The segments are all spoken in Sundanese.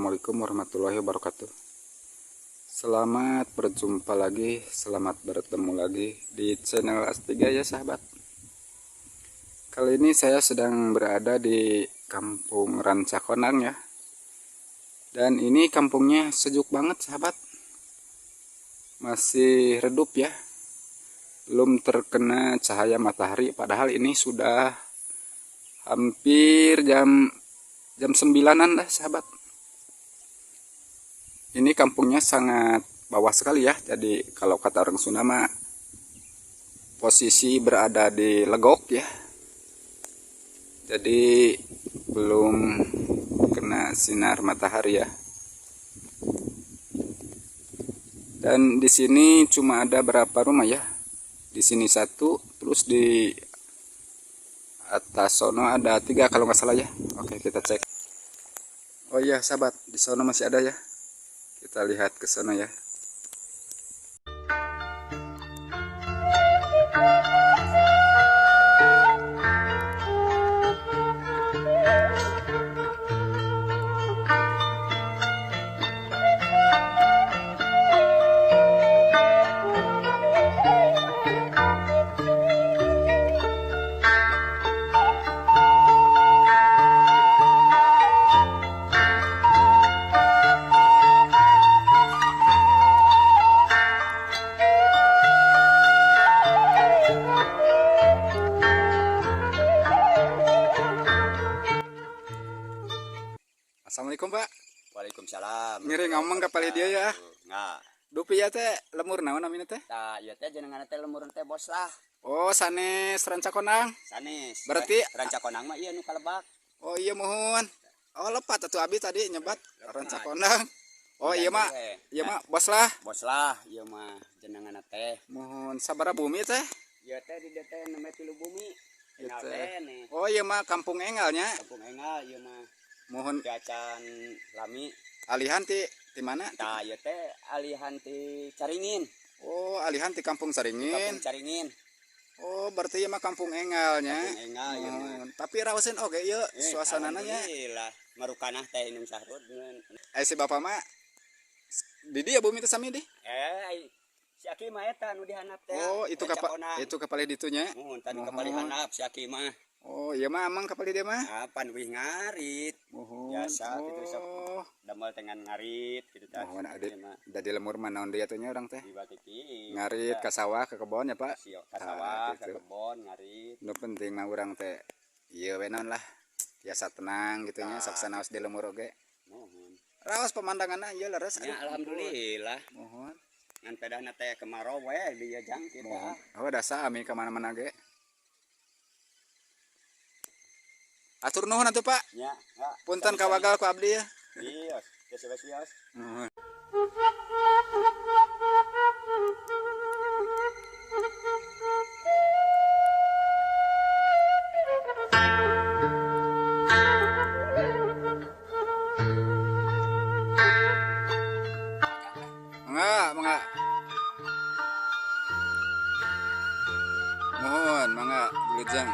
Assalamualaikum warahmatullahi wabarakatuh. Selamat berjumpa lagi, selamat bertemu lagi di channel Astiga ya sahabat. Kali ini saya sedang berada di Kampung Rancakondang ya. Dan ini kampungnya sejuk banget sahabat. Masih redup ya. Belum terkena cahaya matahari, padahal ini sudah hampir jam jam 9-an lah sahabat. Ini kampungnya sangat bawah sekali ya. Jadi kalau kata orang Sunda mah posisi berada di legok ya. Jadi belum kena sinar matahari ya. Dan di sini cuma ada berapa rumah ya? Di sini satu, terus di atas sono ada 3 kalau nggak salah ya. Oke, kita cek. Oh iya sahabat, di sono masih ada ya. Kita lihat ke sana ya. Assalamualaikum Pak. Waalaikumsalam. Ngiring ameng ka palih dieu ya. Nggak. Dupi ya teh lemur naon namina teh? Tah, ieu teh jenengan teh lemur teh bos lah. Oh, sanes Rancakondang. Sanes. Berarti Rancakondang mah ieu nu kalebak. Oh iya muhun. Oh lepat atuh abi tadi nyebat Rancakondang. Oh iya mah. Iya mah bos lah. Bos lah ieu mah jenengan teh. Muhun sabaraha bumi teh? Ieu teh di dieu teh nembe 3 bumi. Engal teh nih. Oh iya mah kampung Engalnya. Kampung Engal ieu mah. Mohon acan lami. Alihan ti mana? Tah ieu teh alihan ti Caringin. Oh, alihan ti Kampung Caringin. Kampung Caringin. Oh, berarti ieu mah Kampung Engalnya. Kampung Engal ieu mah. Tapi raoseun oge ieu suasanana nya. Alhamdulillah, marukanah teh Inung Sahrud. Si bapak mah di dieu bumi teh sami di? Si Aki mah eta nu dihandap teh. Oh, itu itu kapalih ditunya. Muhun tadi kapalih handap si Aki mah. Oh, iya mah amang kapalih dia mah. Apan wih ngarit. Muhun. Biasa gitu sok. Damel dengan ngarit gitu tah. Muhun adi. Da di lemur mah naon deui atuh nya urang teh? Ngarit ka sawah ke kebon ya, Pak. Ka sawah, ke kebon ngarit. Nu penting mah urang teh ieu we naon lah. Biasa tenang gitu nya sok sanaos di lemur oge. Muhun. Raos pemandanganna ieu leres. Ya, alhamdulillah. Muhun. Ngan pedahna teh kemarau we di ieu jang kita. Oh, dasa ami ka mana-mana ge. Atur nuhun atuh Pak. Ya, ya. Punten kawagal ku abdi ya. Iya, geus geus. Nuhun. Mangga, mangga. Mohon, mangga wilujeng.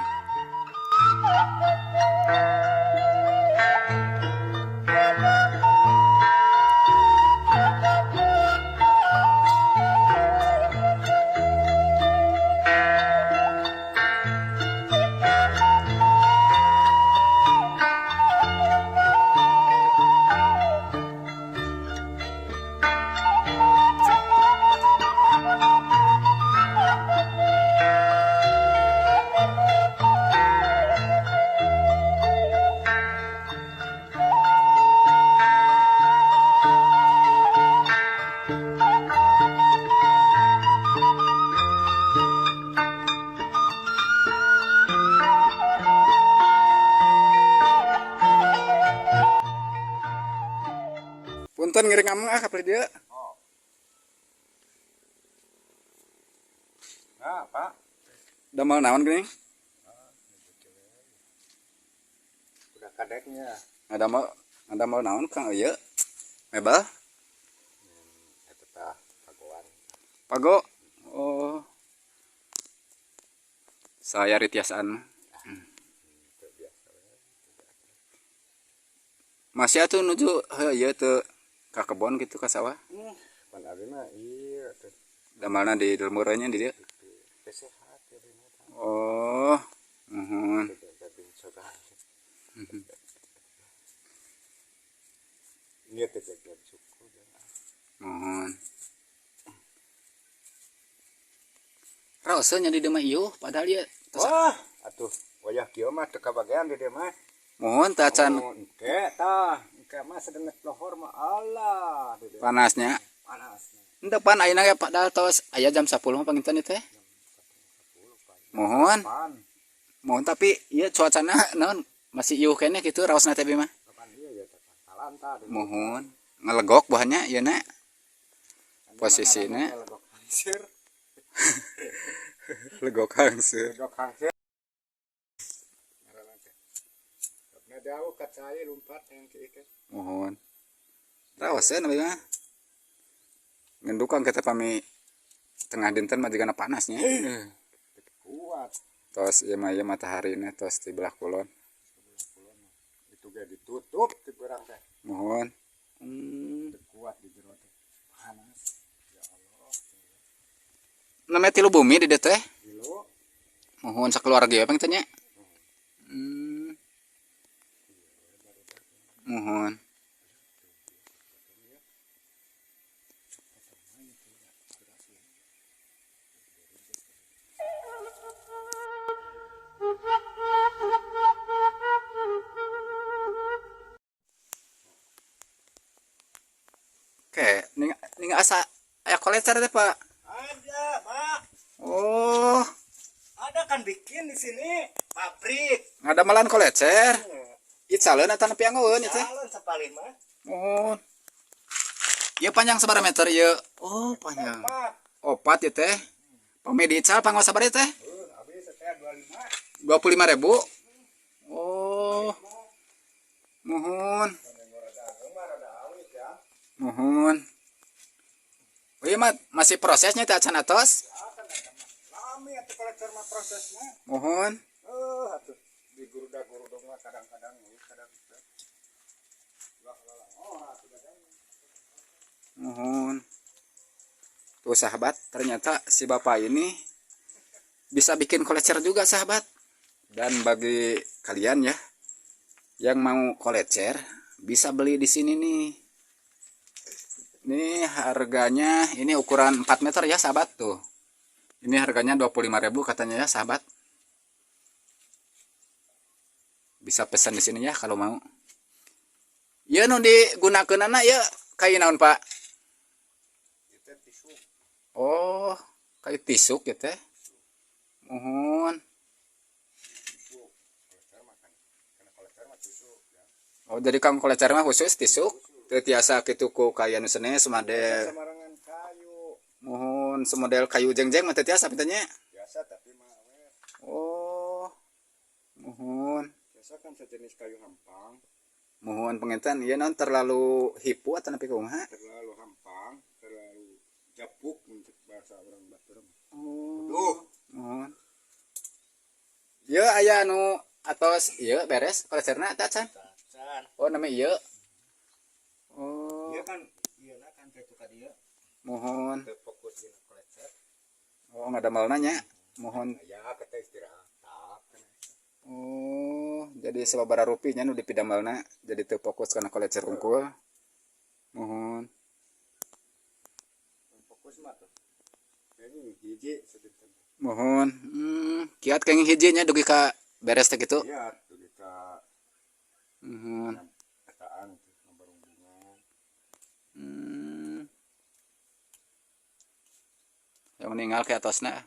Punten ngiring ameng ah kapalih dieu. Oh. Nah, Pak. Damel naon geuning? Udah kadeknya. Ngadamel naon Kang ieu? Mebel? Eta tah pagoan. Pago. Oh. Saya ritiasaan. Masih atuh nuju heuh ieu teu ka kebon gitu ka sawah. Pan abi mah ieu teh. Damalna di lembur nya di dieu. Teh sehat ya abi mah. Oh, muhun. Ieu teh jaga suku. Muhun. Raoseun nya di dieu mah ieuh padahal ieu. Wah, atuh wayah kieu mah teu kabagean di dieu mah. Mohon tacan. Oh, engke tah, engke mah sadenet lohor mah Allah. Panasnya. Panasnya. Henteu pan ayeuna ge padahal tos aya jam 10 mah panginten ieu teh. Mohon. Mohon tapi ieu cuacana naon masih iuh keneh kitu raosna teh mah. Mohon ngelegok buahnya ieu na. Posisina. Legok hangseur. Legok hangseur. Jauh ka cai lumpat yang ki ieu. Mohon. Raoseun abi mah. Ngendukang kita pami tengah dinten mah jigana panasnya. Kuat. Tos ieu mah ieu mataharina tos di belah kulon. Itu ge ditutup ti beurang teh. Mohon. Kuat di jero teh. Panas. Ya Allah. Namanya tilu bumi di dieu teh. Tilu. Mohon sakeluarga apa teh nya? Mohon. Oke, ning asa aya kolecer teh, Pak. Ada, Pak. Oh. Ada kan bikin di sini pabrik. Ngadamelan kolecer. Ieu caleun eta nepi angeueun ieu teh. Caleun sapalih mah. Mohon. Ieu panjang sabaraha meter ieu? Oh, panjang. Opat ieu teh. Pami diical panggo sabaraha teh? Abis teh 25. 25.000. Oh. Mohon. Mohon. Oh iya mah masih prosesnya teh acan atos? Lami atuh kolecer mah prosesna. Mohon. Atuh di guruda-gurudung mah kadang-kadang kadang teu. Mohon. Tuh sahabat, ternyata si bapak ini bisa bikin kolecer juga sahabat. Dan bagi kalian ya yang mau kolecer bisa beli di sini nih. Ini harganya, ini ukuran 4 meter ya sahabat tuh. Ini harganya 25.000 katanya ya sahabat. Bisa pesan di sini ya kalau mau. Ya nu digunakeunana ya kayu naon Pak? Oh, kayu tisuk ya teh. Mohon. Oh, jadi kang kolecer mah khusus tisuk. Teu tiasa kitu ku kayu anu sanes model. Samarangan kayu. Mohon semodel kayu jengjeng mah teu tiasa pitanya. Biasa tapi mah awet. Oh. Mohon. Biasa kan sejenis kayu hampang. Mohon penginten ieu naon terlalu hipu atau nepi kumaha? Terlalu hampang, terlalu japuk untuk bahasa orang Batur. Oh. Duh. Mohon. Ieu aya anu atos ieu beres kolecerna teh acan? Acan. Oh, namanya ieu. Oh. Ieu kan ieu na kan teh ka dieu. Mohon. Teu fokus dina kolecer. Oh, ngadamelna nya. Mohon. Ya, kita istirahat. Oh, jadi sababaraha rupiah nya nu dipidamelna jadi teu fokus kana kolecer unggul. Mohon. Fokus mah tuh. Kayaknya hiji sedinten. Mohon. Kiat kenging hiji nya dugi ka beres teh kitu. Iya, dugi ka Mohon. Etaan tuh ngabarungbungan. Yang meninggal ke atasna.